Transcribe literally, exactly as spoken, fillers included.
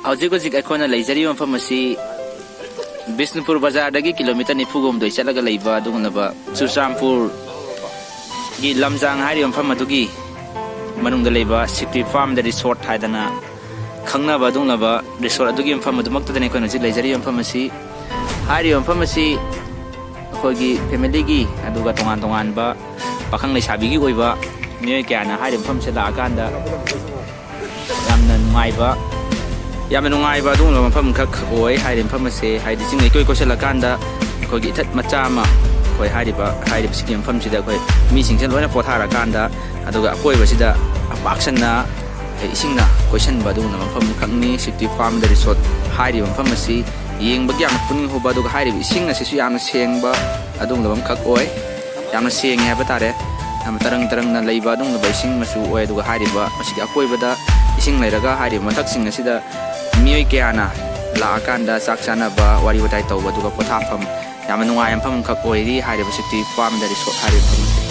ꯍꯧꯖꯤꯛ ꯍꯧꯖꯤꯛ ꯑꯩꯈꯣꯏꯅ ꯂꯩꯖꯔꯤꯕ ꯃꯐꯝ ꯑꯁꯤ ꯕꯤꯁꯅꯨꯄꯨꯔ ꯕꯖꯥꯔꯗꯒꯤ ꯀꯤꯂꯣꯃꯤꯇꯔ ꯅꯤꯐꯨꯒ ꯍꯨꯝꯗꯣꯏ ꯆꯠꯂꯒ ꯂꯩꯕ ꯑꯗꯨꯒꯨꯝꯂꯕ ꯆꯨꯔꯆꯥꯟꯄꯨꯔꯒꯤ ꯂꯝꯖꯥꯡ ꯍꯥꯏꯔꯤꯕ ꯃꯐꯝ ꯑꯗꯨꯒꯤ ꯃꯅꯨꯡꯗ ꯂꯩꯕ ꯁꯤꯇꯤ ꯐꯥꯔꯝꯗ ꯔꯤꯁꯣꯔꯠ ꯍꯥꯏꯗꯅ ꯈꯪꯅꯕ ꯑꯗꯨꯒꯨꯝꯂꯕ ꯔꯤꯁꯣꯔꯠ ꯑꯗꯨꯒꯤ ꯃꯐꯝ ꯑꯗꯨꯃꯛꯇꯗꯅꯤ ꯑꯩꯈꯣꯏꯅ ꯍꯧꯖꯤꯛ ꯂꯩꯖꯔꯤꯕ ꯃꯐꯝ ꯑꯁꯤ꯫ ꯍꯥꯏꯔꯤꯕ ꯃꯐꯝ ꯑꯁꯤ ꯑꯩꯈꯣꯏꯒꯤ ꯐꯦꯃꯤꯂꯤꯒꯤ ꯑꯗꯨꯒ ꯇꯣꯉꯥꯟ ꯇꯣꯉꯥꯟꯕ ꯄꯥꯈꯪ ꯂꯩꯁꯥꯕꯤꯒꯤ ꯑꯣꯏꯕ ꯃꯤꯑꯣꯏ ꯀꯌꯥꯅ ꯍꯥꯏꯔꯤꯕ ꯃꯐꯝꯁꯤꯗ ꯂꯥꯛꯑꯀꯥꯟꯗ ꯌꯥꯝꯅ ꯅꯨꯡꯉꯥꯏꯕ, ꯌꯥꯝꯅ ꯅꯨꯡꯉꯥꯏꯕ ꯑꯗꯨꯒꯨꯝꯂꯕ ꯃꯐꯝ ꯈꯛ ꯑꯣꯏ꯫ ꯍꯥꯏꯔꯤꯕ ꯃꯐꯝ ꯑꯁꯦ ꯍꯥꯏꯗꯤ ꯆꯤꯡ ꯂꯩꯀꯣꯏ ꯀꯣꯏꯁꯤꯜꯂꯀꯥꯟꯗ ꯑꯩꯈꯣꯏꯒꯤ ꯏꯊꯠ ꯃꯆꯥ ꯑꯃ ꯑꯩꯈꯣꯏ ꯍꯥꯏꯔꯤꯕ, ꯍꯥꯏꯔꯤꯕꯁꯤꯒꯤ ꯃꯐꯝꯁꯤꯗ ꯑꯩꯈꯣꯏ ꯃꯤꯁꯤꯡꯁꯦ ꯂꯣꯏꯅ ꯄꯣꯊꯥꯔꯀꯥꯟꯗ ꯑꯗꯨꯒ ꯑꯀꯣꯏꯕꯁꯤꯗ ꯄꯥꯛ ꯁꯟꯅ ꯏꯁꯤꯡꯅ ꯀꯣꯏꯁꯤꯟꯕ ꯑꯗꯨꯒꯨꯝꯕ ꯃꯐꯝ ꯑꯃꯈꯛꯅꯤ ꯁꯤꯇꯤ ꯐꯥꯔꯝꯗ ꯔꯤꯁꯣꯔꯠ ꯍꯥꯏꯔꯤꯕ ꯃꯐꯝ ꯑꯁꯤ꯫ ꯌꯦꯡꯕꯒꯤ ꯌꯥꯝꯅ ꯄꯨꯛꯅꯤꯡ ꯍꯨꯕ, ꯑꯗꯨꯒ ꯍꯥꯏꯔꯤꯕ ꯏꯁꯤꯡ ꯑꯁꯤꯁꯨ ꯌꯥꯝꯅ ꯁꯦꯡꯕ ꯑꯗꯨꯒꯨꯝꯂꯕ ꯑꯃꯈꯛ ꯑꯣꯏ꯫ ꯌꯥꯝꯅ ꯁꯦꯡꯉꯦ ꯍꯥꯏꯕ ꯇꯥꯔꯦ꯫ ꯌꯥꯝꯅ ꯇꯔꯪ ꯇꯔꯪꯅ ꯂꯩꯕ ꯑꯗꯨꯒꯨꯝꯂꯕ ꯏꯁꯤꯡ ꯃꯆꯨ ꯑꯣꯏ꯫ ꯑꯗꯨꯒ ꯍꯥꯏꯔꯤꯕ ꯃꯁꯤꯒꯤ ꯑꯀꯣꯏꯕꯗ ꯏꯁꯤꯡ ꯂꯩꯔꯒ ꯍꯥꯏꯔꯤꯕ ꯃꯊꯛꯁꯤꯡ ꯑꯁꯤꯗ ꯃꯤꯑꯣꯏ ꯀꯌꯥꯅ ꯂꯥꯛꯑꯀꯥꯟꯗ ꯆꯥꯛ ꯆꯥꯅꯕ, ꯋꯥꯔꯤ ꯋꯥꯇꯥꯏ ꯇꯧꯕ, ꯑꯗꯨꯒ ꯄꯣꯊꯥꯐꯝ ꯌꯥꯝꯅ ꯅꯨꯡꯉꯥꯏꯕ ꯃꯐꯝ ꯑꯃꯈꯛ ꯑꯣꯏꯔꯤ ꯍꯥꯏꯔꯤꯕ ꯁꯤꯇꯤ ꯐꯥꯔꯝꯗ ꯔꯤꯁꯣꯔꯠ ꯍꯥꯏꯔꯤꯕ ꯃꯐꯝ ꯑꯁꯤ꯫